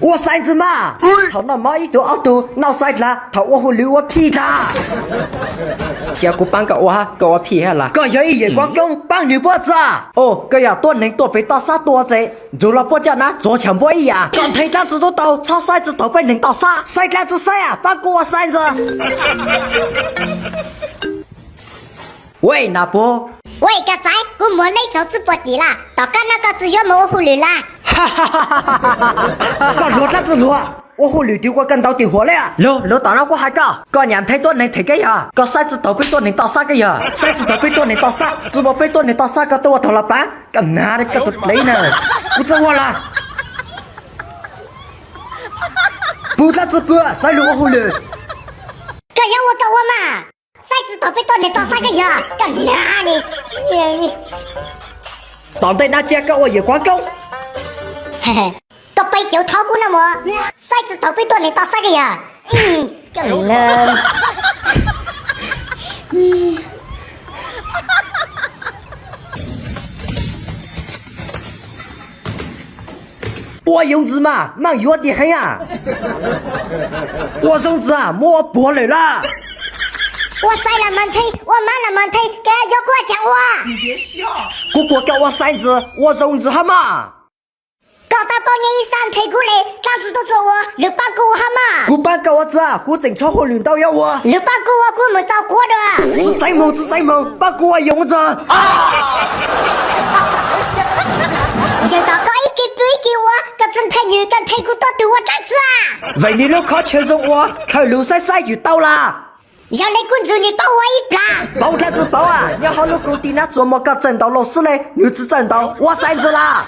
Ua xaiv ntxiv mas. Thaum noj mov ib tug ob tug noj xaiv dlav, thaum ua hauj lwm ua phij dlav. Cia kuv paab koj ua, koj ua phij hab las. Koj yog ib yawm kuav koob paab nwg puab txag. Os, koj yog tuab neeg tuaj peg toj xab tuaj txeg, ntsug los puab coj nab tsuag tshaam npuab ib yam. Koj nthe dlaab tsi tub tau, txhob xaiv tsi thaum peb neeg toj xab. Xaiv dlaab tsi xaiv a, paab kuv ua xaiv ntxiv. Ua na puab. Ua koj txaiv, kuv muag leb txaus tsi puag tim lawm, tom koj noj koj tsi yuav moog ua hauj lwm lawm. Koj luag dlaab tsi luag, ua hauj lwm twg ua koj ntau tim huam le. Lug, lug tom no kuv hais koj, koj nyam nthe tuab neeg them koj yog, koj xaiv tsi thaum peb tuab neeg toj xab koj yog, xaiv tsi thaum peb tuab neeg toj xab, tsi muaj peb tuab neeg toj xab koj tuaj ua thaum los paab, koj nag koj tus dlev na. Kuv txawj ua los. Pug dlaab tsi pug, xaiv lug ua hauj lwm. Koj yuav ua koj ua mas. Xaiv tsi thaum peb tuab neeg toj xab koj yog, koj nag ni. Tom ntej nab cia koj ua yawm kuav koob. Koj peb caug thov kuv noj mov, xaiv tsi thaum peb tuab neeg toj xab koj yog. Ua zoo ntxiv mas, meej yuav tiag heev a. Ua zoo ntxiv, muab ua puag lawm lawm. Ua xaiv los mas nthe, ua mab los mas nthe, koj yuav kuv ua caag ua? Kuv kuas koj ua xaiv ntxiv, ua zoo ntxiv hab mas. Koj tau paub nyiaj ib xab nthe kuv le, dlaab tsi tub txuas ua, lug paab kuv ua hab mas. Kuv paab koj ua txag, kuv tseem tshuav hauj lwm ntau yuav ua. Lug paab kuv ua, kuv moog txaus kuv dua. Tsi txeev moog, tsi txeev moog, paab kuv ua yoov ntxiv. Yawg tom koj ib ke pw ib ke ua, koj tsi nthe nwg, koj nthe kuv tuab tug ua dlaab tsi? Vem nwg lub khob chaw zoo ua, khaws lug xaiv xaiv yus tau las. Yog le kuv ntsug nwg paub ua ib plag. Paub dlaab tsi paub a, nyob hauv lub koom tij nab tsuas muaj koj txawj ntaus los xwb le, nwg tsi txawj ntaus, ua xaiv ntxiv las.